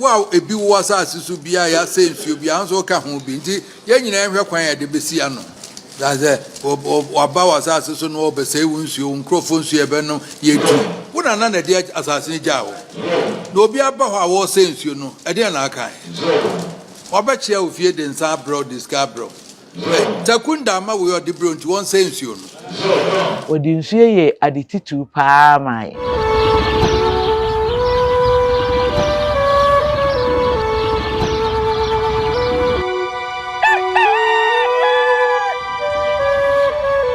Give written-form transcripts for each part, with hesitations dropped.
Wo a ebi wɔ asase so biara a yɛasɛe nsuo biara nso woka ho bi. Nti yɛn nyinaa nhwɛ kwan a yɛde bɛsi ano. Saa sɛ waba wɔ asase so na wɔbɛsɛe wo nsuo, wo nkurɔfoɔ nsuo yɛbɛnom, yɛtu. Wo nana na ɛde asase no gyaa wo. Na obi aba hɔ a wɔresɛe nsuo no, ɛdeɛn na aka? Wabɛkyea wo fie de nsa abrɛ wo, de sika abrɛ wo. Takunda ama wei ɔde brɛ nti wɔnsɛe nsuo no. Wɔde nsuo yɛ ade titiriw paa ma yɛn.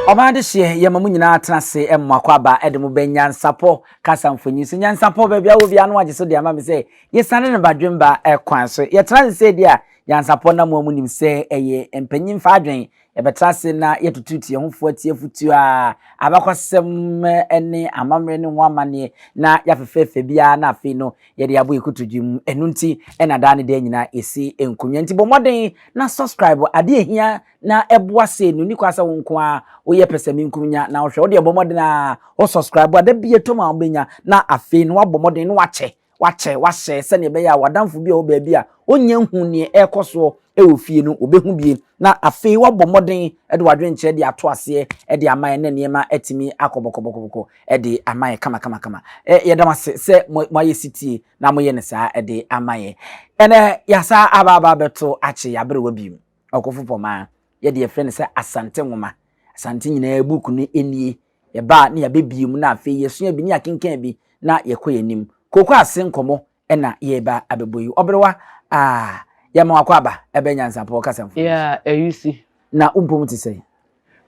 Ɔman adehyeɛ yɛma mo nyinaa tena ase mo akwaaba de mo bɛ nyansapɔ kasa mfonyin so. Nyansapɔ baabi a wɔ biara no wagye so de ama me sɛ yɛsiane no badwemba kwan so. Yɛtena ase sɛ di a Nyansapɔ na mo a munim sɛ ɛyɛ mpanyin fa adwene, yɛbɛtra ase na yɛatutuutu yɛn ho fo atie afotu a abakɔsɛm ne amammerɛ ne ho amanneɛ na yɛafefɛɛfɛ biara na afei no yɛde abɔ yɛn kotodwe mu. Ɛno nti na daa ne daa nyinaa yɛsi nkonnwa. Nti bɔ mmɔden na subscribe. Ade a ɛhia na ɛboa sei no, nni kwan sɛ wo nko ara woyɛ pɛsɛmenkominya na wohwɛ. Wo deɛ bɔ mmɔden ara wo subscribe a, da bi ɛtɔ mu a wobɛnya na afei no woabɔ mmɔden na woakyɛ. Wakyɛ, wahyɛ sɛnea ɛbɛyɛ a w'adamfo bi a ɔwɔ baabi a onnya nhuu nea ɛrekɔ soɔ wɔ fie no, obehu bi, na afei woabɔ mmɔden de w'adwenkyerɛ de ato aseɛ de ama yɛn na nneɛma atumi akɔ bɔkɔbɔkɔbɔkɔ de ama yɛn kamakamakama. Yɛda mo ase sɛ moayɛ setie na moyɛ no saa de ama yɛn. Ɛnɛ yɛasa aba aba abɛto akye yɛaberewa bio, Ɔkofo Pɔmaa. Yɛde yɛfrɛ no sɛ Asante Nwoma. Asante nyinaa book no nie. Yɛba a na yɛabɛbue mu na afei yɛasua bi ne yɛakenkan bi na yɛkɔ yɛn anim. Kooko ase nkɔmmɔ na yɛreba abɛbɔ yi. Ɔberewa, ah, yɛma wakɔ aba ɛbɛ nyansapɔ kasa mfoni. Yeah, Ayusi. Na wo mpom te sɛn?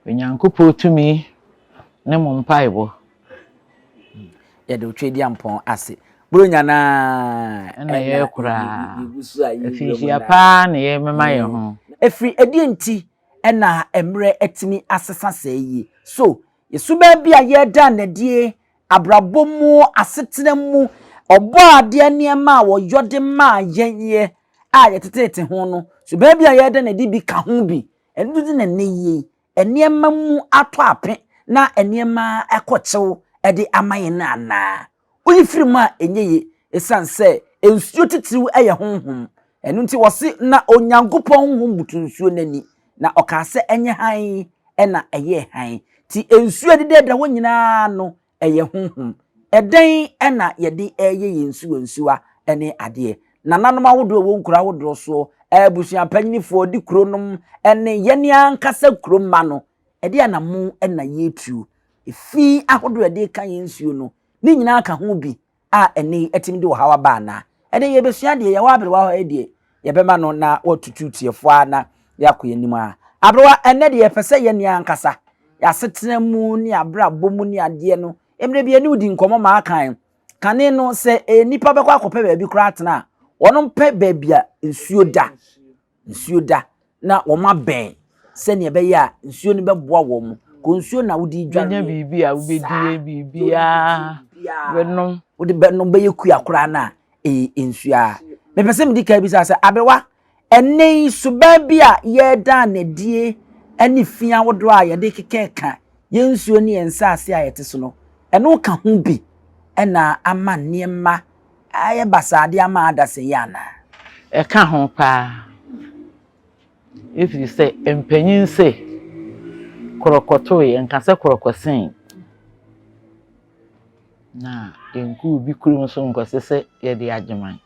Onyankopɔn tumi ne mo mpaebɔ. Yɛde wo Tweaduampɔn ase. Buronya no ara ɛna yɛrekora. Afinhyia paa na yɛremema yɛn ho. Ɛfiri ɛdeɛn nti na mmerɛ atumi asesa sɛɛ yie. So yɛ suban bi a yɛreda no adie abrabɔ mu, asetena mu, Ɔbɔadeɛ nneɛma a wɔyɔ de maa yɛn yɛ a yɛteteete ho no, suban bi a yɛreda no adi bi ka ho bi. Ɛno nti na nnɛ yi nneɛma mu atɔ ape na nneɛma kɔ kyew de ama yɛn anaa? Woyi firi mu a, ɛnyɛ ye, ɛsiane sɛ nsuo titiriw yɛ honhom. Ɛno nti wɔse, Na Onyankopɔn honhom butu nsuo no ani, na ɔkaa sɛ, Ɛnyɛ hann, ɛnna ɛyɛɛ hann. Nti nsuo a ɛdedada hɔ nyinaa no, ɛyɛ honhom. Ɛdɛn na yɛde reyɛ yɛn nsuwansuwa ne adeɛ? Nananom ahodoɔ a ɛwɔ nkuro ahodoɔ soɔ, abusuapanyinifoɔ, de kuro nom ne yɛn ankasa kuro mma no, ɛde anammɔn na yɛretuo. Efi ahodoɔ a yɛde reka yɛn nsuo no, ne nyinaa ka ho bi a ɛnnɛ yi atumi de ɔhaw aba anaa? Ɛnɛ yɛbɛsua deɛ yɛwɔ aberewa hɔ yi deɛ yɛbɛma no na watutu tiɛfoɔ a na yɛakɔ yɛn anim a. Aberewa, ɛnnɛ deɛ yɛpɛ sɛ yɛn ankasa yɛn asetena mu ne abrabɔ mu ne adeɛ no, mmerɛ bi yɛne wo di nkɔmmɔ ma akan. Kane no sɛ nnipa bɛkɔ akɔpɛ baabi koraa atena a, wɔn pɛ baabi a nsuo da. Nsuo da na wɔn abɛn sɛnea ɛbɛyɛ a nsuo no bɛboa wɔn. Kɔ nsuo na wode dware. Bɛnya biribi a wobɛdie, biribiara bɛnom. Wode bɛnom bɛyɛ kua koraa no a, ɛyɛ nsuo a. Mepɛ sɛ medi kan bisa sɛ, aberewa, ɛnnɛ yi suban bi a yɛreda no adie ne fi ahodoɔ a yɛde kekɛka yɛn nsuo ne yɛn nsaase a yɛte so no, ɛno ka ho bi na ama nneɛma ayɛ basaa de ama adasa yi anaa? Ɛka ho paa, ɛfiri sɛ mpanyin se korɔkɔtoe, ɛnka sɛ korɔkɔsee. Na yɛnkɔ obi kurom nso nkɔse sɛ yɛde agyeman.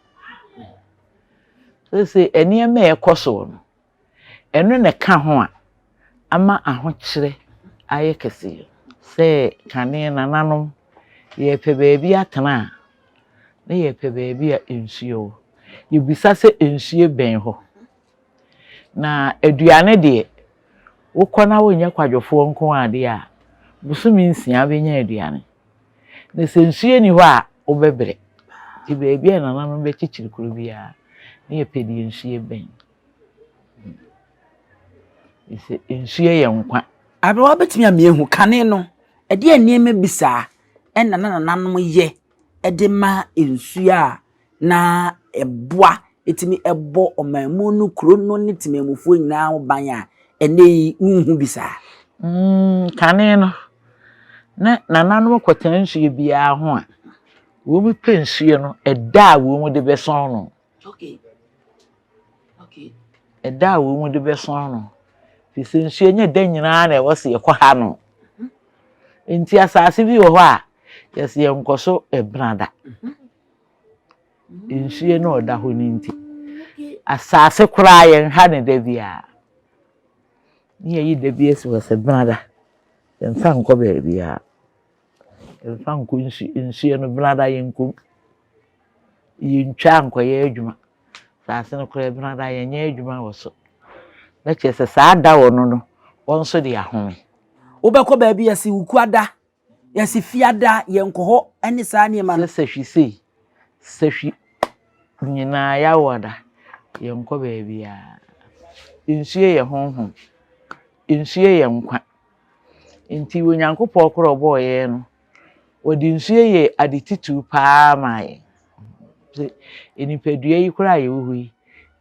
Seesei nneɛma a ɛkɔ soɔ no, Ɛno na ɛka ho a ama ahokyerɛ ayɛ kɛse yi. Sɛ kane nananom, yɛrepɛ baabi atena a, na yɛrepɛ baabi a nsuo wɔ. Yɛbisa sɛ nsuo bɛn hɔ. Na aduane deɛ, wokɔ na wonyɛ kwadwofoɔ nko ara deɛ a, bosome nsia wobɛnya aduane. Na sɛ nsuo nni hɔ a, wobɛbrɛ. Nti baabi a nananom bɛkyekyere kuro biara, na yɛpɛ deɛ nsuo bɛn. Sɛ nsuo yɛ nkwa. Aberewa bɛtumi ama yɛahu kane no, ɛdeɛn nneɛma bi saa na na nananom yɛ de ma nsuo a na ɛboa ɛtumi bɔ ɔman mu no, kuro no ne temanmufoɔ nyinaa ho ban a ɛnnɛ yi wonhu bi saa? Kane no, na nananom kɔtena nsuo biara ho a, wɔpɛ nsuo no ɛda a wɔde bɛsɔn no. Okay. Okay. Ɛda a wɔn de bɛsɔn no, firi sɛ nsuo nyɛ da nyinaa na ɛwɔ sɛ yɛkɔ ha no. Nti asase bi wɔ hɔ a yɛsɛ yɛnkɔ so ɛbenada. Nsuo no ɔda hɔ no nti, asase koraa yɛnha no da biara. Ne yɛyi da bi asi hɔ sɛ benada, yɛmfa nkɔ baabiara. Yɛmfa nkɔ nsu nsuo no benada yɛnkɔ mu. Yɛntwa nkɔyɛ adwuma. Asase no koraa benada yɛnyɛ adwuma wɔ so. Na kyerɛ sɛ saa da wɔ no no, wɔn nso de ahome. Wobɛkɔ baabi yɛsi wukuada, yɛsi fiada, yɛnkɔ hɔ ne saa nneɛma no. Sɛ sahwi sei, sahwi nyinaa yɛawo da, yɛnkɔ baabiara. Nsuo yɛ honhom, nsuo yɛ nkwa. Nti Onyankopɔn korɔ a ɔbɔɔ yɛn no, wɔde nsuo yɛ ade titiriw paa maa yɛn. Sɛ nipadua yi koraa a yɛwɔ hɔ yi,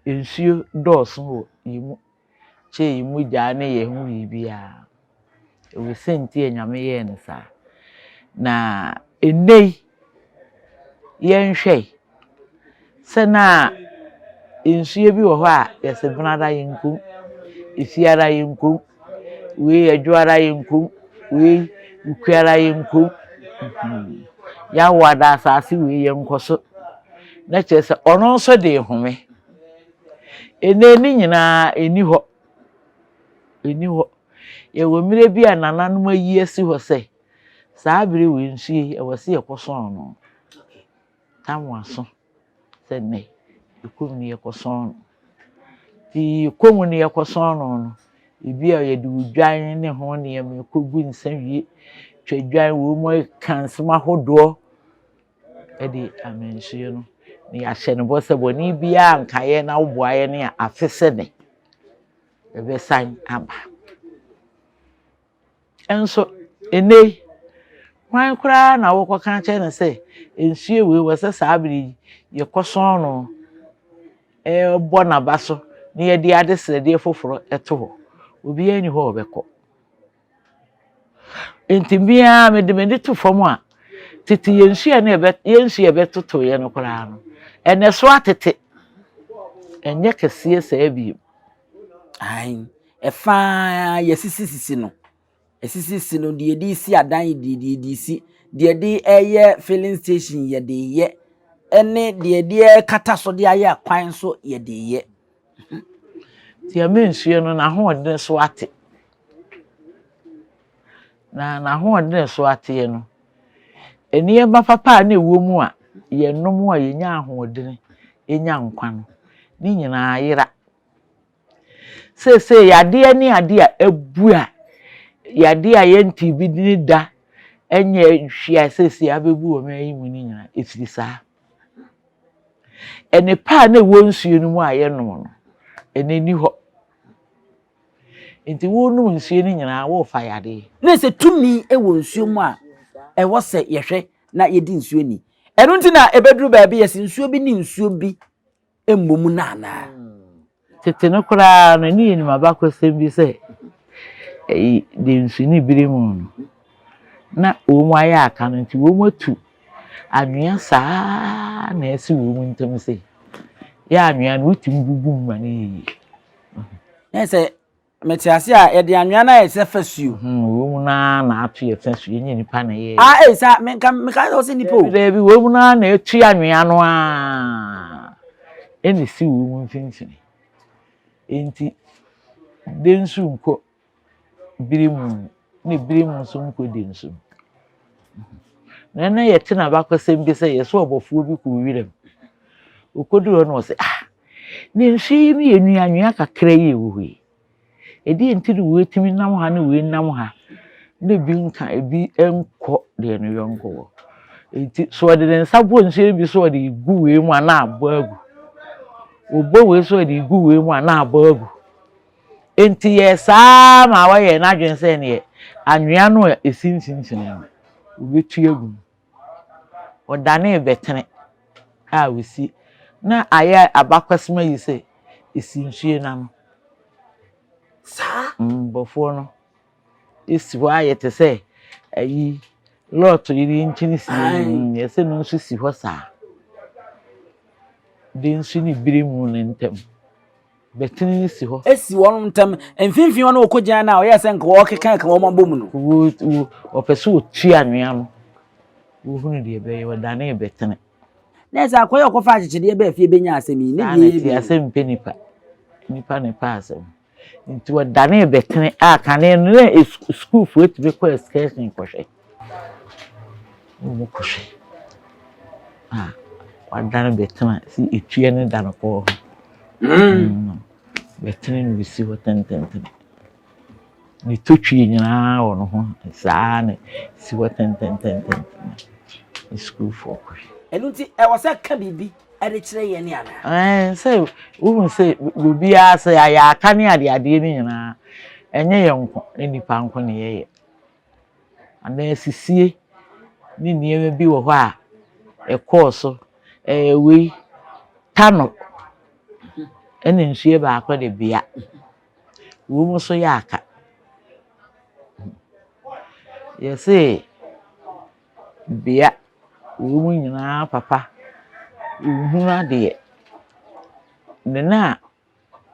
nsuo dɔɔso wɔ yɛn mu kyɛn yɛn mogya ne yɛn ho biribiara. Ɛwɔ sɛ nti a Nyame yɛɛ no saa. Na ɛnnɛ yi, yɛnhwɛ sɛ na nsuo bi wɔ hɔ a yɛsɛ benada yɛnkɔ mu, efiada yɛnkɔ mu, wei adwoada yɛnkɔ mu, wei wukuada yɛnkɔ mu. Yɛawoada asase wei yɛnkɔ so. Na kyerɛ sɛ ɔno nso de home. Ɛnnɛ ne nyinaa ɛnni hɔ. Ɛnni hɔ. Yɛwɔ mmerɛ bi a nananom ayi asi hɔ sɛ saa bere wei nsuo yi ɛwɔ sɛ yɛkɔsɔn no. Tam aso sɛ nnɛ yɛkɔ mu no yɛkɔsɔn no. Nti yɛkɔ mu no yɛkɔsɔn no no, ebi a yɛde odwan ne ho nneɛma kɔgu nsa wie, twa dwan wɔ mu ka nsɛm ahodoɔ de ama nsuo no. Na yɛahyɛ no bɔ sɛ bɔne biara nka yɛn na woboa yɛn a afe sɛ nnɛ yɛbɛsan aba. Nso ɛnnɛ yi, hwan koraa na wokɔka akyerɛ no sɛ nsuo wei wɔ sɛ saa bere yi yɛkɔsɔn no, ɛbɔ n'aba so na yɛde adesrɛdeɛ foforɔ to hɔ. Obiara nni hɔ a ɔbɛkɔ. Nti me ara mede m'ani to fam a, tete yɛn nsuo a na yɛbɛ yɛn nsuo a yɛbɛtotoeɛ no koraa no, ɛnɛ so atete. Ɛnyɛ kɛseɛ saa bio. Ae, ɛfa a yɛasisisisi no. Yɛasisisisi no, deɛ yɛde resi adan, deɛ yɛde resi, deɛ yɛde reyɛ filling station yɛde reyɛ, ɛne deɛ yɛde rekata so de ayɛ akwan nso yɛde reyɛ. Nti ɛma nsuo no n'ahoɔden so ate. Na n'ahoɔden so ateɛ no, nneɛma papa a na ɛwɔ mu a yɛnom a yɛnya ahoɔden, yɛnya nkwa no, ne nyinaa yera. Seesei yadeɛ ne adeɛ a abu a yadeɛ a yɛnte bi ne da nyɛ hwee a seesei abɛbu wɔ man yi mu no nyinaa, ɛfiri saa. Nnepa a na ɛwɔ nsuo no mu a yɛnom no, ɛno nni hɔ. Nti wonom nsuo no nyinaa worefa yadeɛ. Na sɛ tumi wɔ nsuo mu a, ɛwɔ sɛ yɛhwɛ na yɛdi nsuo ni. Ɛno nti na ɛbɛduru baabi yɛsɛ nsuo bi ne nsuo bi mmɔ mu no anaa? Tete no koraa no, ne yɛnim abakɔsɛm bi sɛ ɛyi de nsu ne bere mu no, na wɔn ayɛ aka no nti wɔn atu anwea saa na ɛsi wɔn ntam sɛ yɛ anwea no wotumi bubu mu ma no yɛ yie. Na sɛ mete ase a yɛde anwea no ayɛ sɛ fasuo. Wɔn mu naa na ato yɛ fasuo nyɛ nipa na ɛyɛ. Ah ee sa menka meka sɛ ɔsɛ nipa o. Daabi wɔn mu naa na atu anwea no aa ɛna esi wɔn mu mfimfini. Nti de nsu nkɔ biri mu ne biri mu nso nkɔ de nsu mu. Na ɛna yɛte n'abakɔsɛm bi sɛ yɛsɛ ɔbɔfoɔ bi kɔ wiram. Okoduru hɔ na ɔsɛ ah ne nsuo yi mu yɛ nua anwea kakra yi ɛwɔ hɔ yi. Ɛdeɛ nti na wei tumi nam ha ne wei nam ha na ebi nka ebi nkɔ deɛ ne yɔnko wɔ. Nti sɛ ɔde ne nsa bɔ nsuo yi bi so ɔde gu wei mu a na abɔ agu. Ɔbɔ wei so ɔde gu wei mu a na abɔ agu. Nti yɛ saa ma wayɛ n'adwene sɛ neɛ anwea no a ɛsi mfimfini no ɔbɛtu agu mu. Ɔdanee bɛtene a ɔsi na ayɛ abakɔsɛm ayi sɛ ɛsi nsuo no ano. Saa? Bɔfoɔ no esi hɔ ayɛ te sɛ ayi lɔɔto yiri nkyene si yɛsɛ no nso si hɔ saa. Densu ne Biremu no ntam. Bɛtene no si hɔ. Si wɔn ntam. Mfimfini hɔ na wɔkɔgyina no a ɔyɛɛ sɛ nka wɔrekeka ka wɔn abɔ mu no. Wo, wo, wɔpɛ sɛ wɔtu anwea no. Wohunu deɛ ɛbɛyɛ, wɔdanee bɛtene. Na ɛsɛ akɔyɛ ɔkɔfa akyekyedeɛ baa fie bɛnya asɛm yi. Ne Saa deɛ na yɛ ɛte, bi. asɛm mpɛ nipa. Nipa na ɛpɛ asɛm. Nti wɔdanee bɛtene a kane no na sukuufoɔ tumi kɔ excursion kɔhwɛ. Na wɔn kɔhwɛ a wadane bɛtene a si etua no da no kɔɔ ho. Mm. Bɛtene no bɛsi hɔ tententen. Ne totwie nyinaa wɔ ne ho saa na si hɔ tentententen. Ne sukuufoɔ kɔhwɛ. Ɛno nti ɛwɔ sɛ ka biribi de kyerɛ yɛn anaa? Ɛɛ sɛ wohu sɛ obiara sɛ ayɛ aka ne adeadeɛ no nyinaa ɛnyɛ yɛn nko ne nipa nko na yɛyɛ. Anaa asisie ne nneɛma bi wɔ hɔ a ɛkɔɔ so. Ɛɛ wei Tano ɛna nsuo baako de bea. Wɔn nso yɛ aka. Yɛse bea wɔn nyinaa papa wɔhunu adeɛ. Ne na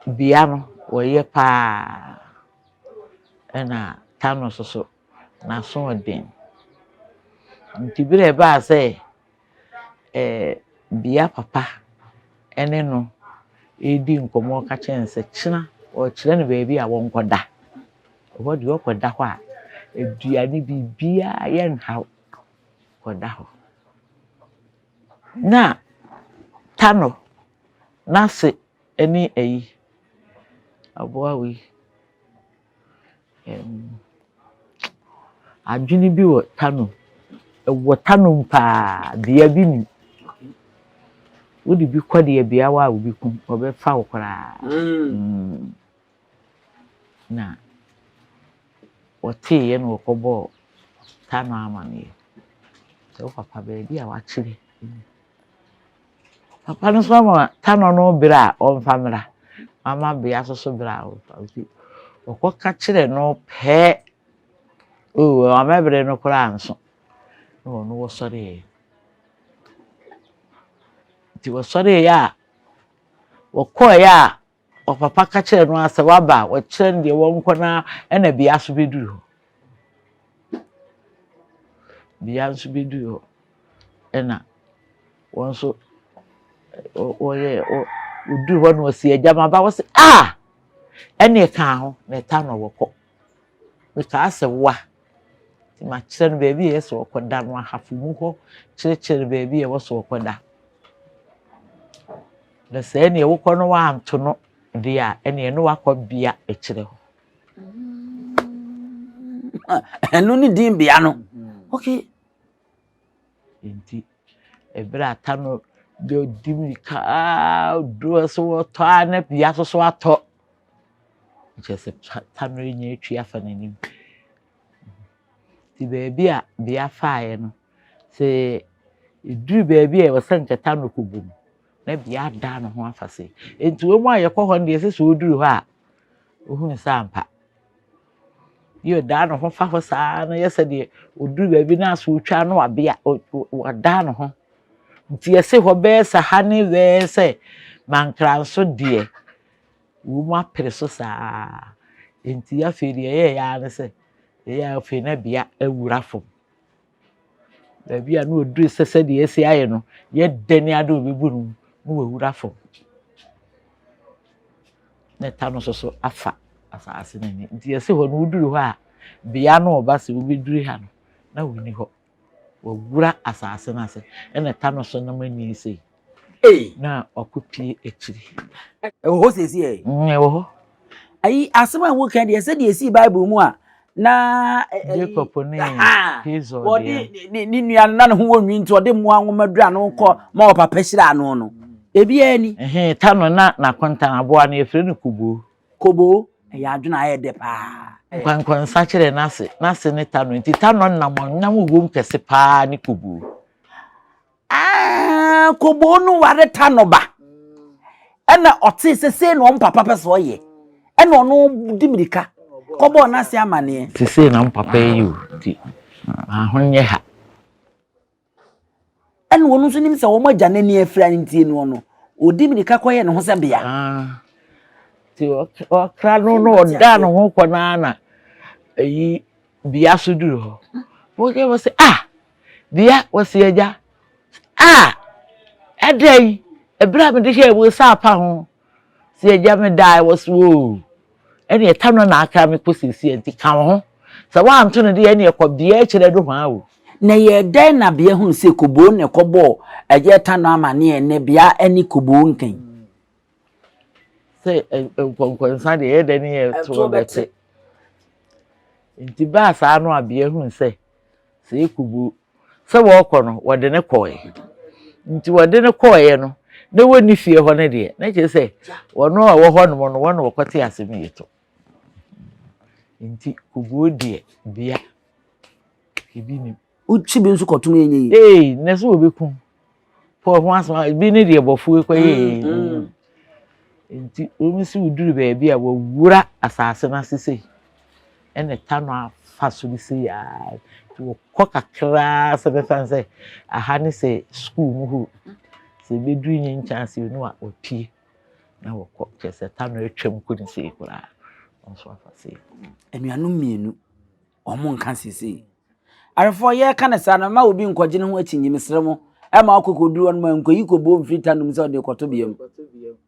bea no wɔyɛ paa ɛna Tano nso so n'aso ɔden. Nti berɛ a ɛbaa sɛ ɛɛ bea papa ne no redi nkɔmmɔ ɔka kyerɛ no sɛ kyena ɔrekyerɛ no baabi a wɔnkɔda. Ɛhɔ deɛ ɔkɔda hɔ a, aduane biribiara yɛnha wo, kɔda hɔ. Na Tano n'ase ne ayi, aboa wei, ɛɛm, adwene bi wɔ Tano mu. Ɛwɔ Tano mu paa, bea bi nim. Wode bi kɔ deɛ bea hɔ a obi ku, ɔbɛfa wo koraa. Mm. Na wɔteeɛ na wɔkɔbɔɔ Tano amaneɛ sɛ wo papa baabi a wakyere ni. Papa no nso ama Tano no berɛ a ɔmfa mmra, wama bea nso so berɛ a ɔmfa nti wɔkɔka kyerɛ no pɛɛ o wama berɛ no koraa nso na ɔno wɔsɔreeɛ. Nti wɔsɔreeɛ a wɔkɔeɛ a Ɔpapa ka kyerɛɛ no ara sɛ waba a, wɔkyerɛ no deɛ wɔnkɔ na ɛna bea nso bɛduru hɔ. Bea nso bɛduru hɔ ɛna wɔn nso wɔyɛ wɔduru hɔ na wɔsi agya ma ba wɔsi a ɛna ɛka ho na ɛta na wɔkɔ. Mekaa sɛ wa nti makyerɛ no baabi a ɛyɛ sɛ ɔkɔda no ahafo mu hɔ kyerɛkyerɛ no baabi a ɛwɔ sɛ ɔkɔda. Na sɛ ɛneɛ wokɔ no woanto no deɛ a, ɛneɛ ne wakɔ bea akyire hɔ. Ɛno ne din bea no. Okay. Nti, ɛberɛ a ta no deɛ ɔdi mirika aa duro so wɔtɔ a na bea nso so atɔ. Kyerɛ sɛ ta no nya atwi afa n'anim. Nti baabi a bea faeɛ no, sɛ ɛduru baabi a ɛwɔ sɛ nka ta no kɔbɔ mu na bea ada ne ho afa sei. Nti wɔn a yɛkɔ hɔ no deɛ ɛsɛ sɛ wɔduru hɔ a, wɔhunu sɛ ampa. Yɛ ɔdaa ne ho fa hɔ saa na yɛ sɛ deɛ ɔduru baabi na aso ɔtwa no wabea wadaa ne ho. Nti yɛse hɔ bɛyɛ sɛ ha ne bɛyɛ sɛ Mankranso deɛ wɔn apere so saa. Nti afei deɛ ɛyɛeɛ ara ne sɛ ɛyɛ a afei na bea awura fam. Baabi a na ɔduru sɛ sɛdeɛ asi ayɛ no, yɛ dɛ ne ade a ɔbɛbu no na wawura fam. Na ɛta no nso so afa asase no ani. Nti yɛse hɔ no woduru hɔ a, bea no ɔba sɛ wobɛduru ha no, na wɔnni hɔ. Wawura asase no ase. Ɛna ɛta no so nam ani sei. Ei! Na wakɔpie akyiri. Ɛwɔ hɔ seesei ɛ? Mm, ɛwɔ hɔ. Ayi, asɛm a woka deɛ sɛdeɛ ɛsii Bible mu a na Jacob ne Esau deɛ. Wɔde ne nua no na ne ho wɔ nwi nti ɔde mmoa nwoma dura no kɔ ma ɔpapa hyira ano no. Ebiara ni. Ɛhɛn, ta no na n'akontan aboa no yɛfrɛ no koboo. Koboo, ɛyɛ adwene a ɛyɛ dɛ paa. Nkwankwansa kyerɛ n'ase, n'ase ne ta no nti ta no nam ɔnam wom kɛse paa ne koboo. Ah, koboo no ware ta no ba. Ɛna ɔtee sɛ sei na ɔmo papa pɛ sɛ ɔyɛ. Ɛna ɔno di mirika kɔbɔɔ n'ase amaneɛ. Te sei na mo papa yi o, nti ma ho nyɛ ha. Ɛna ɔno nso nim sɛ wɔn agya n'ani afira nti no ɔno. Ɔdi mirika kɔyɛ ne ho sɛ bea. Ah. Nti ɔkra no na ɔda ne ho kɔ naa na ɛyi bea so duru hɔ. Wɔkɛ wɔ sɛ ah bea wɔsi agya ah ɛdɛn ɛberɛ a mede hyɛ wo sa apa ho si agya me daa wɔ so oo ɛne ɛta no na akra me kɔ siesie nti ka wo ho sɛ woanto no deɛ ɛne ɛkɔ bea akyerɛ do hwaa o. Na ɛyɛɛ dɛn na Bea hunu sɛ Koboo na ɛkɔbɔɔ ɛyɛ Tano amaneɛ ne Bea ne Koboo nkan? Sɛ nkɔnkɔnsa deɛ ɛyɛ dɛn ne yɛ to bɛte. Nti baa saa no a Bea hunu sɛ sɛ ɛyɛ Koboo sɛ wɔrekɔ no wɔde no kɔɛ. Nti wɔde no kɔɛ no na wɔnni fie hɔ no deɛ na kyerɛ sɛ wɔn a wɔwɔ hɔ nom no wɔn na wɔkɔte asɛm yi to. Nti Koboo deɛ Bea ebi nim. Wokyi bi nso kɔtom yɛ nyɛ yi. Ee, na sɛ wɔbɛku Paul ho asɛm a ebi ne deɛ bɔfoɔ kɔyɛ mm, mm. Nti wɔn si woduru baabi a wɔwura asase no ase sei ɛna ta no afa so no sei aa nti wɔkɔ kakraa sɛ bɛfa no sɛ aha ne sɛ sukuu mu hɔ sɛ ebɛduru nyɛ nkyɛnse no a wɔpie na wɔkɔ kyerɛ sɛ ta no atwam kɔ ne sei koraa wɔn nso afa sei. Anuanom mmienu wɔn nka seesei. Awefoɔ yɛreka no saa no mma obi nkɔgye ne ho akyinnye mesrɛ mo ɛma ɔkɔ kɔduru hɔ nom a nkɔyi kɔbuo mfiri ta nom sɛ ɔde kɔto bea mu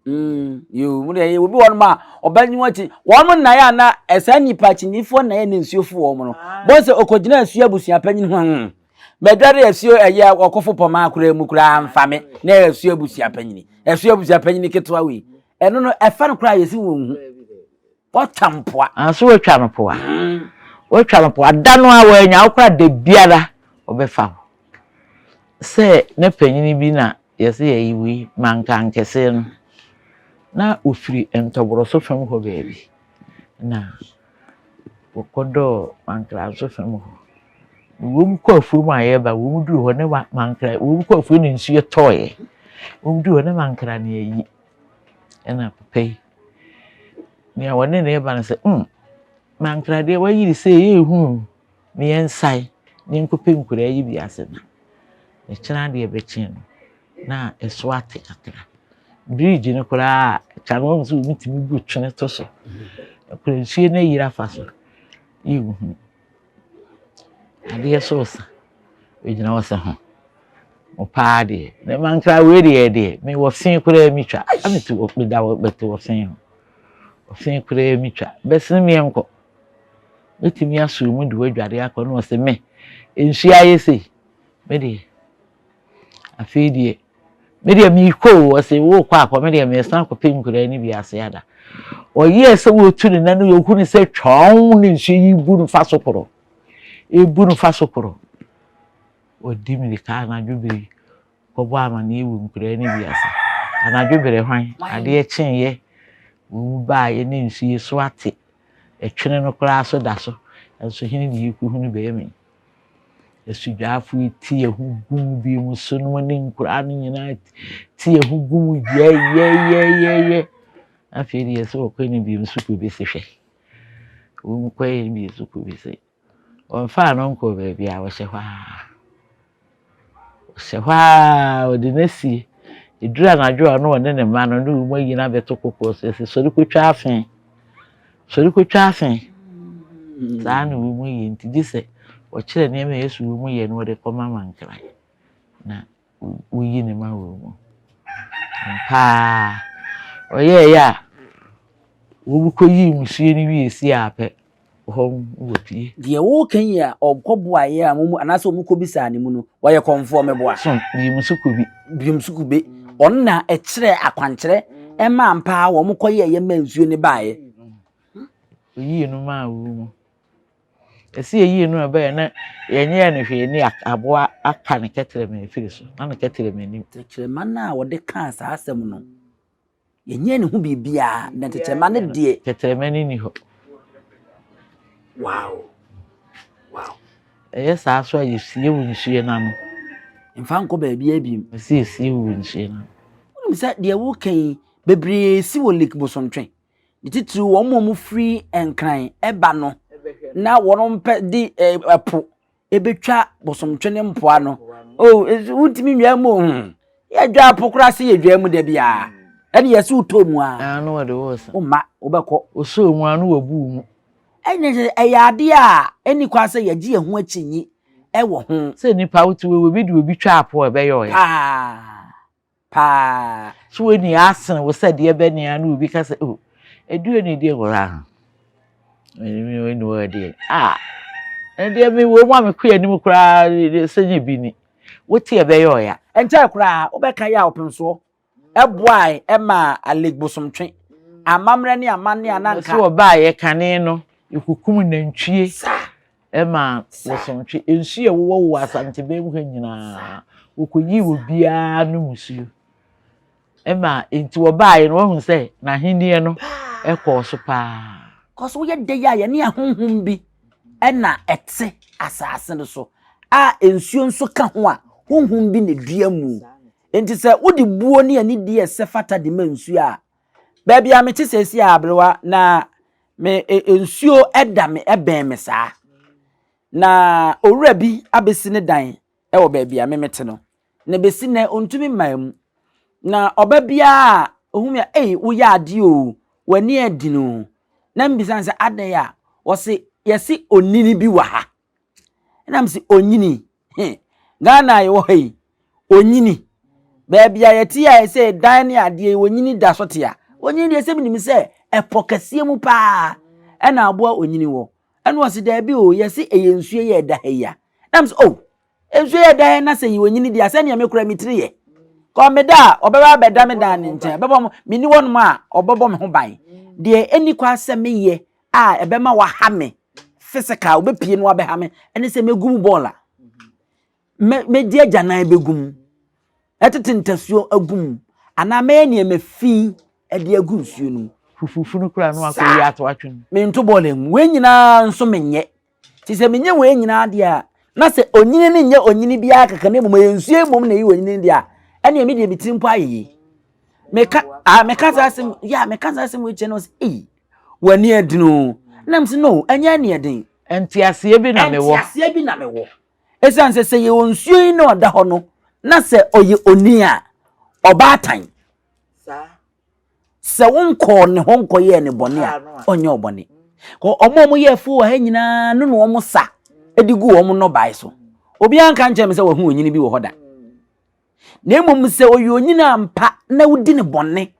mm, yoo mo deɛ obi wɔ nom a ɔbɛnye ho akyi wɔn mo nnaeɛ a na ɛsaa nnipa akyinnifoɔ nnaeɛ ne nsuo fo wɔn no bɔn sɛ ɔkɔgyina asuo abusua panyin ho hmm mɛdware asuo ɛyɛ ɔkɔfo pɔmaa koraa mu koraa mfa me na ɛyɛ asuo abusua panyin asuo abusua panyin ketewa wei ɛno no ɛfa no koraa yɛsi wɔn hu Wɔatwa mpoa. Nanso wɔatwa no poa. Wɔatwa no poa. Da no a wɔanya wo koraa da biara wɔbɛfa wo. Sɛ ne panyin bi na yɛsɛ yɛyi wei mankankɛse no, na ɔfiri ntɔborɔso fam hɔ baabi na wɔkɔdɔɔ Mankraso fam hɔ. Wɔn kɔ afuom a yɛreba, wɔn duru hɔ ne mankra, wɔn kɔ afuom na nsuo tɔeɛ. Wɔn duru hɔ ne mankra na ayi. Ɛna papa yi Nea wɔne no reba no sɛ, Mm, mankra deɛ wayiri sɛ ɛyɛ ehu o, ma yɛnsae na yɛnkɔpɛ nkuraa yi bi ase na ne kyena adeɛ bɛkye no na ɛso ate kakra. Bridge no koraa a, no wɔn sɛ wɔtumi bu twene to so. Ɛkora nsuo no ayiri afa so, yɛnhunu. Adeɛ so resa, ɔgyina hɔ sɛ ho. Mo paa deɛ, na mankra wei deɛ deɛ, mewɔ fe koraa metwa. Mete wɔ, meda wɔ, mete wɔ fe ho. Ɔfe koraa metwa. Bɛsene meɛ nkɔ. Mɛtumi asɔ mu de wadware akɔ na ɔsɛ me. Nsuo ayɛ sei. Me deɛ, afei deɛ, me deɛ meekɔ o, ɔse wokɔ akɔ, me deɛ mesan akɔpɛ nkuraa no bi ase ada. Ɔyɛɛ sɛ wɔtu ne nan no yɛhu no sɛ twɔn ne nsuo yi bu no fa so korɔ. Ebu no fa so korɔ. Wɔdi mmirika anadwo bere yi kɔbɔ amanneɛ wɔ nkuraa no bi ase. Anadwo bere hwan? Adeɛ kyeeɛ, wɔn baeɛ ne nsuo so ate. Ɛtwene no koraa so da so. Nso hene ne yɛkɔhunu bɛrima yi. Asudwaafo yi te yɛn ho gu mu bi mu so no ne nkuraa no nyinaa te yɛn ho gu mu yɛyɛyɛyɛ. Afei deɛ sɛ wɔkɔ ne bi nso kɔ bɛsi hwɛ. Wɔn kɔ yɛ bi nso kɔ bɛsi. Wɔmfaa no nkɔɔ baabiara, ɔhyɛ hɔ ara. Ɔhyɛ hɔ ara, wɔde no asie. Ɛduru anadwo a, na ɔne ne mma no ne wɔn ayi no abɛto kokoɔ so. Ɛsɛ sɔre kɔtwa afe. Sɔre kɔtwa afe. Saa na wɔn yɛ nti gye sɛ wɔkyerɛ nneɛma a ɛsɛ wɔn yɛ no wɔde kɔma mankran na woyi ne ma wɔn mu. Ampa ara, ɔyɛeɛ a wɔkɔyii mmusuo no wie si ara pɛ, hɔ wɔ pie. Deɛ woreka yi a ɔkɔboaeɛ a wɔn anaasɛ wɔkɔbisaa ne mu no, ɔyɛ kɔmfoɔ meboa. So Biemsukube. Biemsukube. Ɔno na ɛkyerɛɛ akwankyerɛ ɛma ampa ara wɔn kɔyɛeɛ maa nsuo no baeɛ. Oyii no maa wɔn mu. Ɛsɛ yɛyii no a ɛbɛyɛ na yɛnyɛɛ no hwee ne aboa aka ne kɛtrɛma afiri so na ne kɛtrɛma nim. Tɛkyerɛma no a wɔde kaa saa asɛm no, yɛnyɛɛ ne ho biribiara, na tɛkyerɛma no deɛ. Tɛkyerɛma no nni hɔ. Wow. Wow. Ɛyɛ saa so a yɛsie wo nsuo no ano. Mfa nkɔ baabiara bio. Ɛsɛ yɛsie wo nsuo no ano. Wonim sɛ deɛ woka yi bebree si wɔ Lake Bosomtwe. Ne titiriw wɔn a wɔfiri Nkran ba no na wɔpɛ de ɛpo ɛbɛtwa Bosomtwe ne mpoano. Oh, wontumi nwia mu o. Yɛdwa po koraa sɛ yɛdwa mu da biara. Ɛne yɛsɛ wotɔ mu a. Ah, no wɔde wɔ sa. Womma, wobɛkɔ. Wosɔɔ mu a no wabu mu. Ɛnyɛ sɛ ɛyɛ adeɛ a ɛnni kwan sɛ yɛgye yɛn ho akyinnye wɔ ho. Sɛ nipa wote wei obi de obi twa apo a ɛbɛyɛ ɔya. Paa. Paa. So w'ani asene wo sɛ deɛ bɛ nea na obi ka sɛ oh eduo ne deɛ wɔ ha ɛni wɔ deɛ ah ɛdeɛ mi wɔ mu a mekɔ anim koraa sɛ nyɛ bi ni wote ɛbɛyɛ ɔya. Ɛnkyɛe koraa wobɛka yɛ a ɔpemsoɔ ɛboae ɛmaa Alec Bosomtwe amammerɛ ne amanne a na anka. Sɛ ɔbaeɛ kane no yɛkukum nantwie ɛma Bosomtwe nsuo a ɛwowɔ wɔ Asantebaa mu ha nyinaa wɔkɔyii obiara nom nsuo ɛma nti wɔbaeɛ no wɔhu sɛ n'ahennie no ɛkɔɔ so paa. Kɔ so woyɛ dɛ yi a yɛne ahonhom bi ɛna ɛte asase no so a nsuo nso ka ho a honhom bi na dua mu. Enti sɛ wode buo ne anidie a ɛsɛ fata de ma nsuo a, baabi a mete seesei a aberewa na me e, nsuo da me ɛbɛn me saa. Na owura bi abɛsi ne dan wɔ baabi a me mete no, na bɛsi nnɛ ɔntumi mmaa mu. Na ɔba biara a ɔhu me a, ei woyɛ adeɛ o, w'ani adini o. Na mbisa no sɛ adɛn a, ɔse yɛse onini bi wɔ ha. Ɛna mese onyini he Ghana a yɛwɔ ha yi onyini baabi a yɛte a ɛsɛ dan ne adeɛ yi onyini da so te a onyini deɛ sɛ menim sɛ ɛpɔ kɛseɛ mu paa ɛna aboa onyini wɔ ɛna ɔse daabi o yɛse ɛyɛ nsuo yɛ ɛda ha yi a na mese oh nsuo yɛ ɛda ha na sɛ yɛ onyini deɛ a sɛdeɛ me kora me tiri yɛ kɔ meda a ɔbɛba abɛda me dan ne nkyɛn ɔbɛbɔ menni hɔnom a ɔbɛbɔ me ho ban deɛ ɛni kwa sɛ meyɛ a ɛbɛma waha me physical wobɛpie no wabɛha me ɛne sɛ mɛgu mu bɔɔl a mɛdi agyanan bɛgu mu ɛtete ntasuo agu mu anaa mɛyɛ nneɛma fi ɛde agu nsuo no mu fufufunu koraa no akɔyi ato atwe mu mento bɔɔl amu wei nyinaa nso menyɛ nti sɛ menyɛ wei nyinaa deɛ a na sɛ onyini no nyɛ onyini biara kɛkɛ na mmom ɛyɛ nsuo mmom na ɛyɛ onyini deɛ a ɛneɛ me deɛ me tiri mpo ayɛ yie meka ah meka saa asɛm ya meka saa asɛm wei kyerɛ no sɛ ei w'ani adini o na m sɛ no ɛnyɛ ani ɛden nteaseɛ bi na mewɔ nteaseɛ bi na mewɔ ɛsiane sɛ sɛ yɛwɔ nsuo yi na ɔda hɔ no na sɛ ɔyɛ oni a ɔbaatan sɛ wonkɔɔ ne hɔ nkɔyɛɛ ne bɔne a ɔnyɛ ɔbɔne ɔmo a ɔmo yɛ afuo wɔ ha nyinaa no na ɔmo sa de gu wɔn nnɔbae so obiara nka nkyɛn mi sɛ wɔho onyini bi wɔ hɔ da Na mmom sɛ ɔyɛ onyini ampa na wodi no bɔne,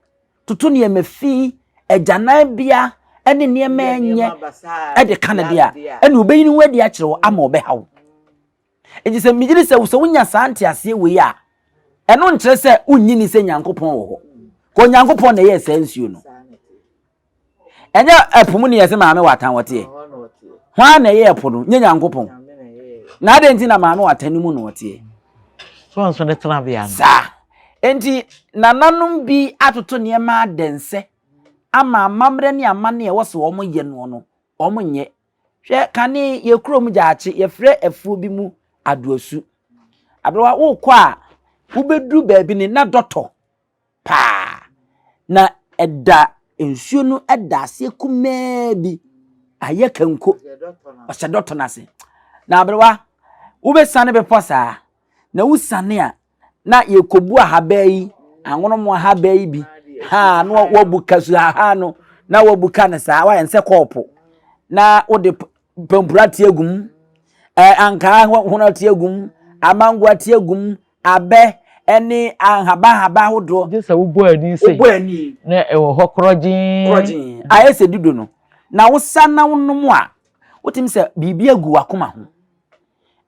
toto nneɛma fi, agyananbea ne nneɛma ɛnyɛ de ka no deɛ a, ɛna ɔbɛyi ne ho adi akyerɛ wo ama ɔbɛha wo. Nti sɛ megye di sɛ sɛ wonya saa nteaseɛ wei a, ɛno nkyerɛ sɛ wonnye ni sɛ Nyankopɔn wɔ hɔ. Ka Onyankopɔn na ɛyɛɛ saa nsuo no. Ɛnyɛ ɛpo mu ne yɛsɛ maame watan wɔteɛ. Hwan na ɛyɛ ɛpo no? Nyɛ Nyankopɔn. Na adɛn nti na maame watan no mu na ɔteɛ? So nso ne tenabea no. Saa. Enti nananom bi atoto nneɛma adɛnsɛ ama amammerɛ ne amanne a ɛwɔ sɛ wɔyɛ noɔ no, wɔnyɛ. Hwɛ, kane yɛ kurom gyaakye, yɛfrɛ afuo bi mu Adoasu. Aberewa, wokɔ a, wobɛduru baabi no na dɔtɔ paa. Na ɛda nsuo no da aseɛ kumaa bi, ayɛ kanko, ɔhyɛ dɔtɔ no ase. Na aberewa, wobɛsiane bepɔ saa, na wosiane a, na yɛkɔbu ahabaa yi, anwonomo ahabaa yi bi, ha na wabu ka suhaha no, na wabu ka no saa, wayɛ no sɛ kɔɔpo, na wode pampuro ate agu mu, ankaa hono ate agu mu, amango ate agu mu, abɛ ne nhaba nhaba ahodoɔ. Gye sɛ wobɔ ani sei. Wobɔ ani. Na ɛwɔ hɔ korɔgyee. Korɔgyee. Ayɛ sɛ dido no. Na wosa na wonom a, wotumi sɛ biribi agu w'akoma ho.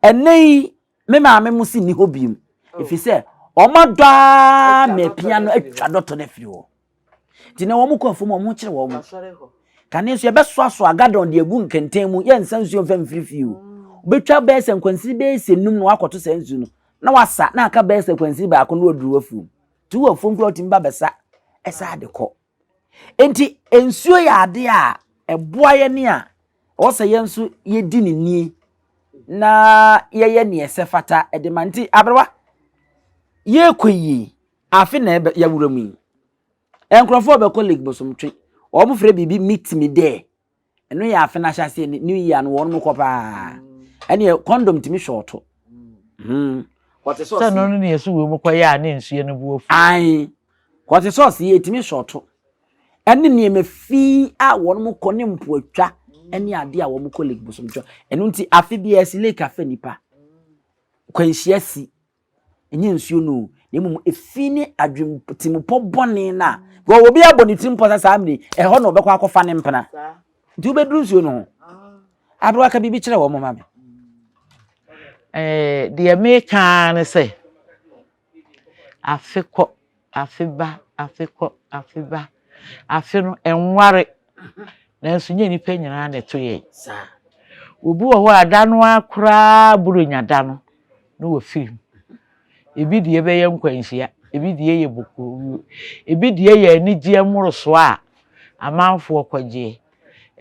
Ɛnnɛ yi, me maame mo si nni hɔ bio. Ɛfiri sɛ, wɔn adɔ ara ma apia no atwa dɔtɔ no afiri hɔ. Nti na wɔn kɔ afuom a wɔn kyerɛ wɔn. Kane nso yɛbɛsoasoa gadɔn de agu nkɛntɛn mu yɛnsa nsuo mfa mfiri fie o. Wobɛtwa bɛyɛ sɛ nkwansini bɛyɛ sɛ num na wakɔto saa nsuo no na wasa na aka bɛyɛ sɛ kwansini baako na waduru w'afuom. Nti wowɔ afuom koraa wotumi ba bɛsa ɛsa de kɔ. Nti nsuo yɛ adeɛ a ɛboa yɛn a ɛwɔ sɛ yɛn nso yɛdi ne nie na yɛyɛ neɛ ɛsɛ fata de ma. Nti aberewa yɛrekɔ yie Afe na ɛbɛ yɛawura mu yi. Nkurɔfoɔ bɛkɔ Lake Bosomtwe. Wɔn frɛ biribi meet me there. Ɛno yɛ afe no ahyɛaseɛ ne new year no wɔn kɔ paa. Ɛneɛ condom tumi shɔɔto. Hmm. Hot sauce. Sɛ no no ne yɛso wɔ mu kɔyɛ a ne nsuo no bo afu. Ae. Hot sauce yi ɛtumi sɔɔto. Ɛne nneɛma fi a wɔn kɔ ne mpoatwa ɛne adeɛ a wɔn kɔ Lake Bosomtwe. Ɛno nti afe biara ɛsi lake afa nipa. Kwanhyia si. Ɛnyɛ nsuo no o, na mmom efi ne adwentimupɔ bɔne no a because obi abɔ ne tirim pɔ sɛ saa mmere ɛhɔ na ɔbɛkɔ akɔfa ne mpena. Nti wobɛduru nsuo no ho. Aberewa ka biribi kyerɛ wɔn ma me. Ɛɛ deɛ meka ara ne sɛ afe kɔ afe ba afe kɔ afe ba afe no ɛnware nanso nyɛ nnipa nyinaa na ɛto yɛn. Obi wɔ hɔ a da no ara koraa Buronya da no na wafiri mu. Ebi deɛ bɛyɛ nkwanhyia, ebi deɛ yɛ bɔkɔɔ, ebi deɛ yɛ anigyeɛ mmorosoɔ a amanfoɔ kɔgyeɛ.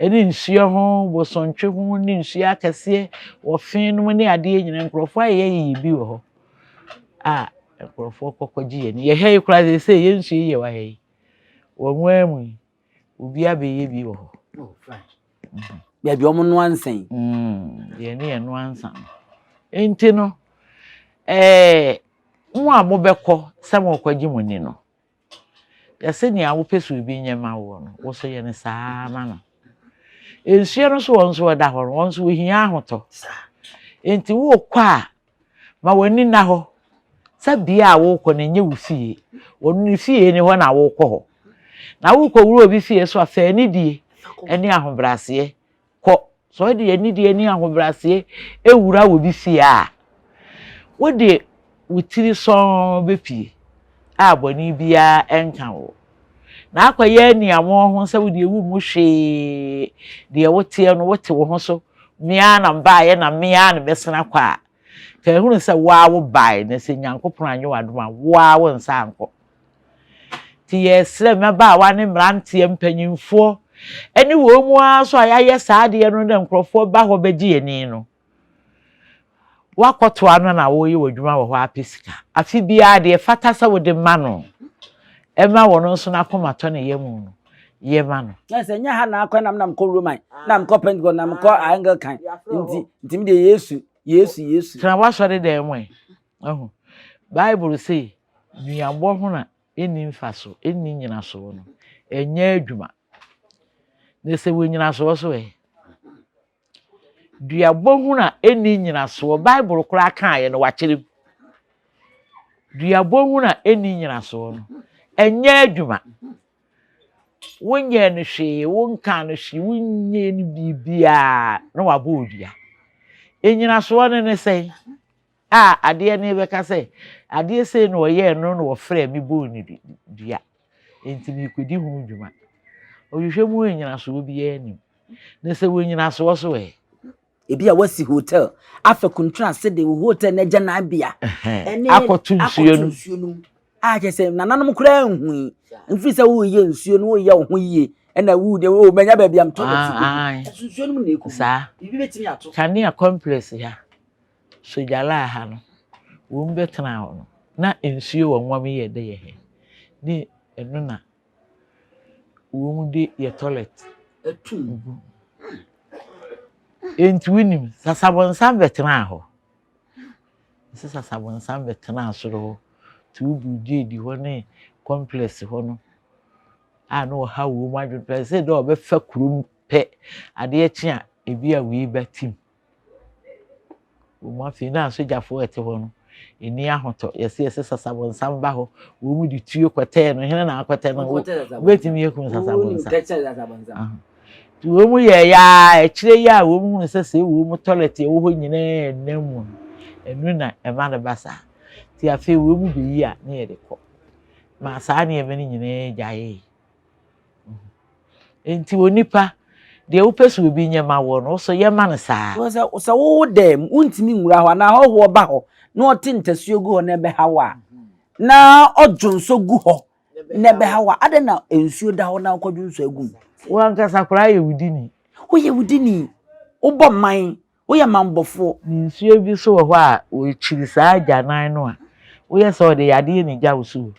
Ɛne nsuo ho, bosontwe ho ne nsuo akɛseɛ, wɔfe nom ne adeɛ nyinaa nkurɔfoɔ ayɛ yiyi bi wɔ hɔ a nkurɔfoɔ kɔ kɔgye yɛn ani. Yɛha yi koraa seesei yɛn nsuo yi yɛ wɔ ha yi, wɔ nwaa mu yi, obi abɛyɛ bi wɔ hɔ. Oh, Baabi wɔn noa nsa yi. Deɛ ne yɛ noa nsa no. Nti no, ɛɛ mo a mobɛkɔ sɛ mokɔgye mo ani no, yɛsɛ nea wopɛ sɛ obi nyɛ ma woɔ no, wo so yɛ no saa ma no. Nsuo no so wɔn nso wɔda hɔ no, wɔn nso wɔhia ahotɔ. Nti wokɔ a, Ma w'ani nna hɔ sɛ bea a worekɔ no nyɛ wo fie. Ɔno ne fie ne hɔ na worekɔ hɔ. Na worekɔwura obi fie so a, fa anidie ne ahobrɛaseɛ kɔ. Sɛ wode anidie ne ahobrɛaseɛ wura obi fie a, wode wo tiri sɔnn bɛpue a bɔne biara nka wo. Na akɔyɛ aniammɔho sɛ wo deɛ wommu hwee, deɛ woteɛ no wote wo ho so, me ara na mebaeɛ na me ara na mɛsane akɔ a, ka ehunu sɛ wo ara wobaeɛ na sɛ Nyankopɔn anyɛ w'adom a, wo ara wo nsa ankɔ. Nti yɛsrɛ mmabaawa ne mmeranteɛ, mpanyimfoɔ, ne wɔn mu ara nso a yɛayɛ saa adeɛ no na nkurɔfoɔ ba hɔ bɛgye yɛn ani no, Woakɔtoa no na woreyɛ w'adwuma wɔ hɔ apɛ sika. Afe biara deɛ ɛfata sɛ wode ma no, ɛma ɔno nso n'akoma tɔ ne yam no, yɛ ma no. Na sɛ nyɛ ha na akɔ na na mekɔ Roman, na mekɔ Pentecost, na mekɔ Anglican, nti nti me deɛ Yesu, Yesu, Yesu. Tena w'asɔredan mu ɛ. Wahu? Bible se, Nuabɔ ho na ɛnni mfaso, ɛnni nnyinasoɔ no, ɛnyɛ adwuma. Na sɛ wɔ nnyinasoɔ so ɛ? Duabɔ hunu a ɛnni nnyinasoɔ. Bible koraa kaeɛ no, wɔakyerɛ mu. Duabɔ hunu a ɛnni nnyinasoɔ no, ɛnyɛ adwuma. Wonyɛɛ no hwee, wonkaa no hwee, wonyɛɛ no biribiara na wabɔ wo dua. Nnyinasoɔ no ne sɛn? A adeɛ no bɛka sɛ, adeɛ sei na ɔyɛɛ no na wɔfrɛɛ me bɔɔ no dua, enti merekɔdi ho dwuma. Ɔhwehwɛ mu nnyinasoɔ biara nnim. Na sɛ wɔ nnyinasoɔ so ɛ? Ebi a wasi hotel afa kuntun ase de wo hotel no agyananbea ɛne akɔto nsuo no mu a kyerɛ sɛ nananom koraa nhui mfiri sɛ woreyɛ nsuo no woreyɛ wo ho yie ɛna wo deɛ o manya baabi a metɔ bɛti ɛso nsuo no mu na ɛkɔ saa biribi bɛtumi ato kanea complex ha sogyalaa ha no wɔn bɛtena hɔ no na nsuo wɔ nwam yɛ dɛ yɛ hɛ ne ɛno na Wɔde yɛ toilet gu. Enti wonim, sasabonsam bɛtenaa hɔ. Ɛsɛ sasabonsam bɛtenaa soro hɔ. Nti wobu gyeedi hɔ ne complex hɔ no a na ɔha wɔn adwene pɛ sɛ dɛ ɔbɛfa kurom pɛ adeɛ kye a ebi a wei ba tim. Wɔn afei na asogyafoɔ a ɛte hɔ no ɛni ahotɔ yɛsɛ yɛsɛ sasabonsam ba hɔ wɔn mu de tuo kɔtɛɛ no hene na akɔtɛ no wobɛtumi akum sasabonsam nti wɔn mu yɛ yaa akyire yi a wɔn mu hunu sɛ sɛ wɔn mu tɔlɛt ɛwɔ hɔ nyinaa ɛnam mu no ɛnu na ɛma no ba saa nti afei wɔn mu bɛyi a ne yɛde kɔ ma saa nneɛma no nyinaa gyaeɛ. Enti onipa, deɛ wopɛ sɛ obi nyɛ ma woɔ no, wo nso yɛ ma no saa. Sɛ sɛ wowo dɛm, wontumi nwura hɔ anaa hɔhoɔ ba hɔ na ɔte ntasuo gu hɔ na ɛbɛha wo a, na ɔdwo nso gu hɔ na ɛbɛha wo a, adɛn na nsuo da hɔ na wokɔdwo nso agu mu? Wo ankasa koraa yɛ wudini. Woyɛ wudini. Wobɔ man. Woyɛ mammɔfoɔ. Ne nsuo bi nso wɔ hɔ a, wɔkyiri saa agyanan no a, woyɛ sɛ ɔde yadeɛ na ɛgya wo so o.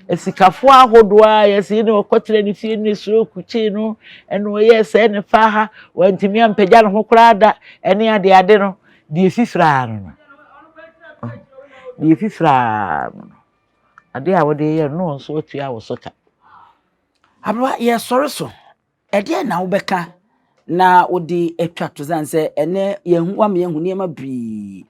Asikafoɔ ahodoɔ a yɛse ne ɔkɔtena ne fie ne stroke kyee no, ɛna ɔyɛɛ sɛɛ ne faa ha, wantumi ampagya ne ho koraa da, ɛne adeade no, deɛ ɛfifiri ara no no. Deɛ ɛfifiri ara no, adeɛ a wode yɛ no, na wɔn nso atua wo so ka. Aberewa, yɛresɔre so. Ɛdeɛn na wobɛka na wode atwa to sane sɛ ɛnɛ yɛahu wama yɛahu nneɛma pii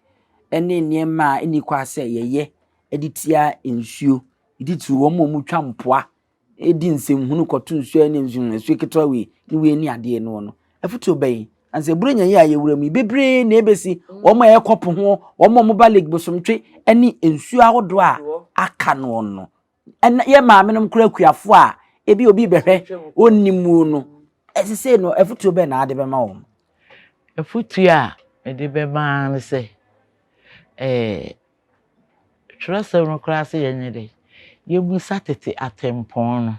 ne nneɛma a ɛnni kwa sɛ yɛyɛ de tia nsuo, titiriw wɔn a wɔtwa mpoa di nsɛmhunu kɔto nsuo ne nsuo nsuo ketewa wei ne wei ne adeɛ no no. Afotuo bɛn? Ansa Buronya yi a yɛwura mu yi, bebree na ɛbɛsi wɔn a ɛkɔ po ho, wɔn a wɔba Lake Bosomtwe ne nsuo ahodoɔ a aka no no. Ɛna yɛ maamenom koraa akuafoɔ a ebi obi bɛhwɛ ɔnni mu no, ɛsesei no afotuo bɛn na ade bɛma wɔn? Afotuo a mede bɛma ne sɛ, ɛɛ twerɛsɛm no koraa sɛ yɛnyɛ dɛ, yɛmmisa tete atempɔn no,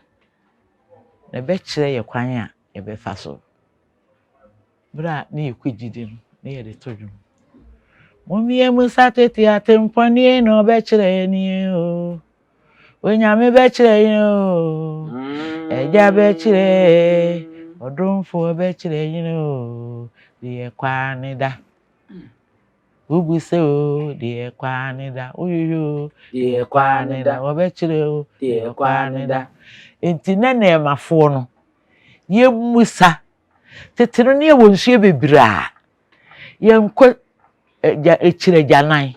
na ɛbɛkyerɛ yɛ kwan a yɛbɛfa so. Berɛ a na yɛkɔ gyidi no, na yɛde to dwom. Mommiɛmusa tete atempɔnie na ɔbɛkyerɛ yɛn nie o. Onyame bɛkyerɛ yɛn o. Agya bɛkyerɛ, ɔdomfoɔ bɛkyerɛ yɛn o. Deɛ kwaa ne da. Wobu sɛ o, deɛ kwaa ne da. Woyoyo o, deɛ kwaa ne da. Wɔbɛkyerɛ o, deɛ kwaa ne da. Enti na nneɛmafoɔ no, yɛmmusa Tete no, na yɛwɔ nsuo bebree a yɛnkɔ agya akyiri agyanan.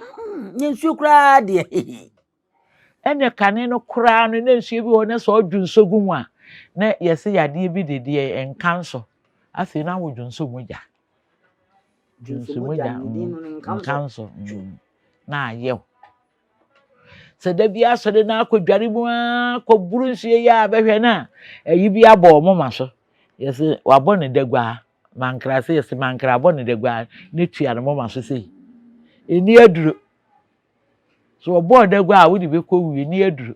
Nyɛ nsuo koraa deɛ. Ɛna kane no koraa no, na nsuo bi wɔ hɔ na sɛ ɔdwo nsuo gu mu a, na yɛsɛ yadeɛ bi de deɛ nka nso. Afei na wodwo nso mogya. Dwo nso mogya nka nso na ayɛ wo. Sɛ da bi asɔre na akɔdware mu ara kɔboro nsuo yi a bɛhwɛ no a, ayi bi abɔ wɔn moma so. Yɛse wabɔ ne daguaa. Mankra sɛ yɛse mankra abɔ ne daguaa ne tua ne moma so sei. Ɛni aduro. So wɔbɔɔ daguaa a wode bɛkɔ wu ɛni aduro.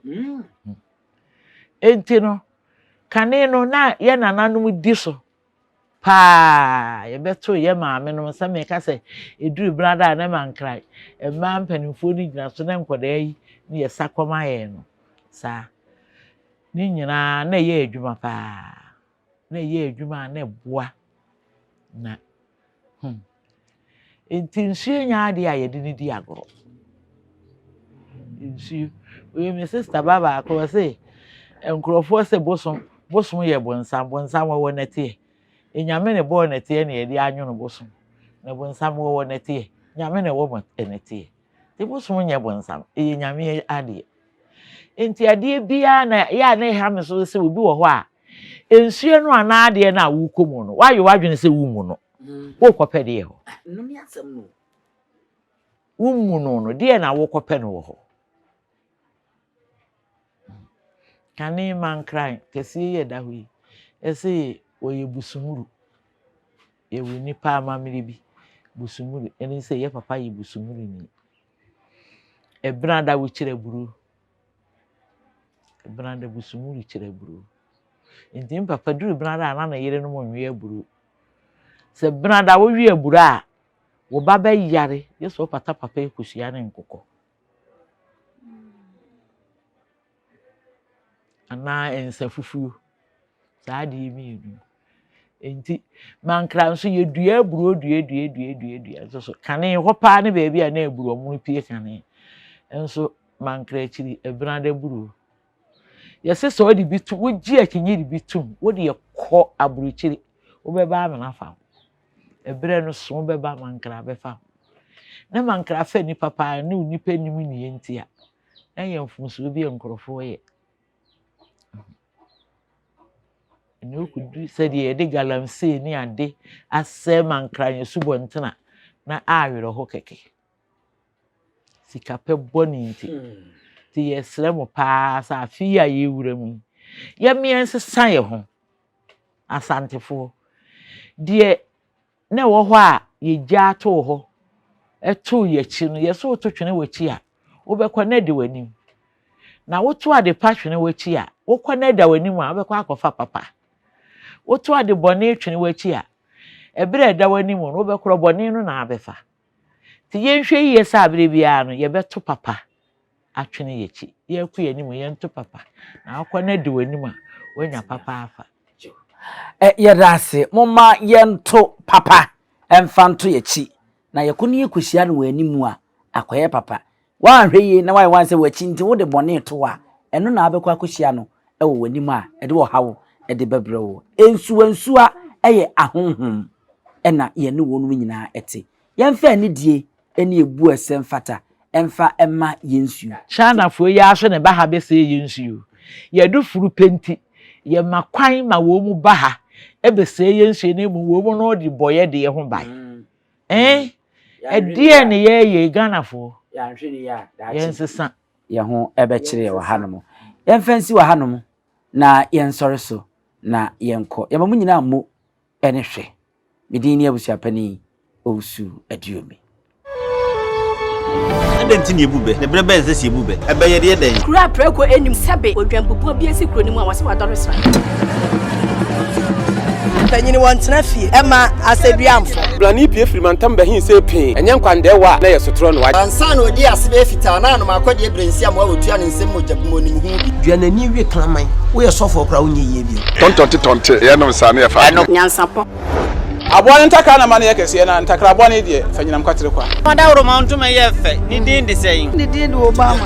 Enti no, kane no na yɛ nananom di so paa yɛbɛtoo yɛ maame nom sɛ meka sɛ ɛduru benada a na mankra mmaa mpanimfoɔ no gyina so na nkwadaa yi ne yɛsa kɔma yɛn no saa ne nyinaa na ɛyɛ adwuma paa na ɛyɛ adwuma a na ɛboa na hmm Nti nsuo nyɛ adeɛ a yɛde no di agorɔ. Nsuo. Wei me sista ba baako ɔse nkurɔfoɔ sɛ bosom bosom yɛ bonsam bonsam wɔwɔ nɛteɛ. Nyame na ɛbɔɔ nɛteɛ na yɛde anwono bosom. Na bonsam wɔwɔ nɛteɛ. Nyame na ɛwɔ nɛteɛ. Nti bosom nyɛ bonsam ɛyɛ Nyame adeɛ. Nti adeɛ biara na yɛ a na ɛha me so sɛ obi wɔ hɔ a nsuo no anaa adeɛ no a wokɔ mu no woayɛ w'adwene sɛ wommu no. Worekɔpɛ deɛ hɔ? Wommu no no, deɛ na wokɔpɛ no wɔ hɔ? Kane mankran kɛseɛ yi ɛda hɔ yi, ɛsɛ wɔyɛ busumuru. Yɛwɔ nnipa amammerɛ bi, busumuru, ɛne sɛ yɛ papa yɛ busumuru ni. Ɛbenada wokyerɛ aburo. Ɛbenada busumuru kyerɛ aburo. Nti me papa duru benada a na ne yerenom nwe aburo. Sɛ benada wowe aburo a, wo ba bɛyare gye sɛ wopata papa kosua ne nkokɔ. Anaa nsa fufuo. Saa adeɛ mmienu. Nti mankra nso yɛdua aburo dua dua dua dua dua nso so kane hɔ paa ne baabi a na aburo ɔmo pie kane nso mankra akyiri ɛbenada aburo. Yɛse sɛ ɔde bi to wogye akyinnye de bi tom wo deɛ kɔ aburokyire wobɛba amena afa wo ɛberɛ no so wobɛba mankra bɛfa wo na mankra fa nipa paa ne onipa nim nea nti a na yɛ mfomsoɔ bi a nkurɔfoɔ yɛ ɛna okɔdu sɛdeɛ yɛde galamsey ne ade asɛe mankra yɛ subɔntena na awerɛho kɛkɛ. Sikapɛ bɔne nti. Nti yɛsrɛ mo paa sɛ afe yi a yɛrewura mu yi, yɛmmea nsesa yɛn ho. Asantefoɔ, deɛ na ɛwɔ hɔ a yɛgyaa too hɔ, ɛtoo yɛn akyi no, yɛsɛ woto twene w'akyi a, wobɛkɔ na ɛde w'anim. Na woto ade pa twene w'akyi a, wokɔ na ɛda w'anim a, wobɛkɔ akɔfa papa. Woto ade bɔne twene w'akyi a, ɛberɛ a ɛda w'anim no, wobɛkorɔ bɔne no na abɛfa. Nti yɛnhwɛ yie sɛ aberɛ biara no yɛbɛto papa atwene yɛn akyi. Yɛrekɔ yɛn anim yɛnto papa. Na wokɔ na adi w'anim a, woanya papa afa. Yɛda ase. Momma yɛnto papa mfa nto yɛn akyi, na yɛkɔ na yɛkɔhyia no wɔ anim a, akɔyɛ papa. Woanhwɛ yie na woayɛ w'adwene sɛ w'akyi nti wode bɔne reto hɔ a, ɛno na wobɛkɔ akɔhyia no wɔ w'anim a ɛde ɔhaw de bɛbrɛ wo. Nsuwansuwa yɛ ahonhom na yɛne wɔn nyinaa te. Yɛmfa anidie ne ebu a ɛsɛ mfata mfa mma yɛn nsuo. Chinafoɔ yi ara nso na ɛba ha bɛsɛe yɛn nsuo. Yɛde furu pɛ nti, yɛma kwan ma wɔn ba ha bɛsɛe yɛn nsuo na mmom wɔn no de bɔ yɛn deɛ ho ban. Eh, ɛdeɛn ne yɛreyɛ yi Ghanafoɔ? Yɛnsesa. Yɛn ho bɛkyere yɛn wɔ hanom. Yɛmfa nsi wɔ hanom na yɛnsɔre so na yɛnkɔ. Yɛma mo nyinaa mmo ne hwɛ. Me din ne Abusuapanin Owusu Aduomi. Adɛn nti na yɛbu bɛ? Na berɛ bɛn na ɛsɛ sɛ yɛbu bɛ? Ɛbɛ yɛ deɛ dɛn? Kuro a prako nnim sɛbe odwanbubuo bi asi kuro no mu a wɔse wadɔre sra. Mpanyin wɔntena fie mma asɛdua mfɔ. Blani pue firi mantam bɛhe see pee, ɛnyɛ nkwandɛɛwa a na ɛyɛ sotorɔ no wagye. Ansa na odii ase bɛyɛ fitaa na anom akɔdeɛ berɛ nsi amoa wɔtua ne nsam mogya bum onim ho bi. Dua n'ani we kraman. Woyɛ sɔfoɔ koraa wonyɛ yie bio. Tɔntɔnte tɔnte yɛnom saa ne yɛfa adeɛ. Nyansapɔ. Aboa no ntakra na ma no yɛ kɛseɛ, na ntakra bɔne deɛ, fa nyinam kwatere kwa. Ɔdawuroma ntoma yɛ fɛ, ne din de sɛn? Ne din de Obama.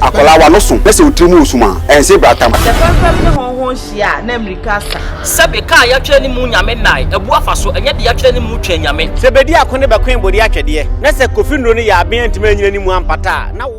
Akwadaa w'ano so na sɛ wo tiri mu resum a, ɛnse bratam. Sɛ fɛmfɛm ne hɔnhɔn hyia a, na mmirika asa. Sɛbe kaa yɛatwerɛ ne mu nyame nnae, abu afa so, ɛnyɛ de yɛatwerɛ ne mu twɛn nyame. Sɛ bedi ako ne bɛkoe bode atwɛdeɛ, na sɛ Kofi nnuro no yɛ aben antumi anyina ne mu ampata a, na wo.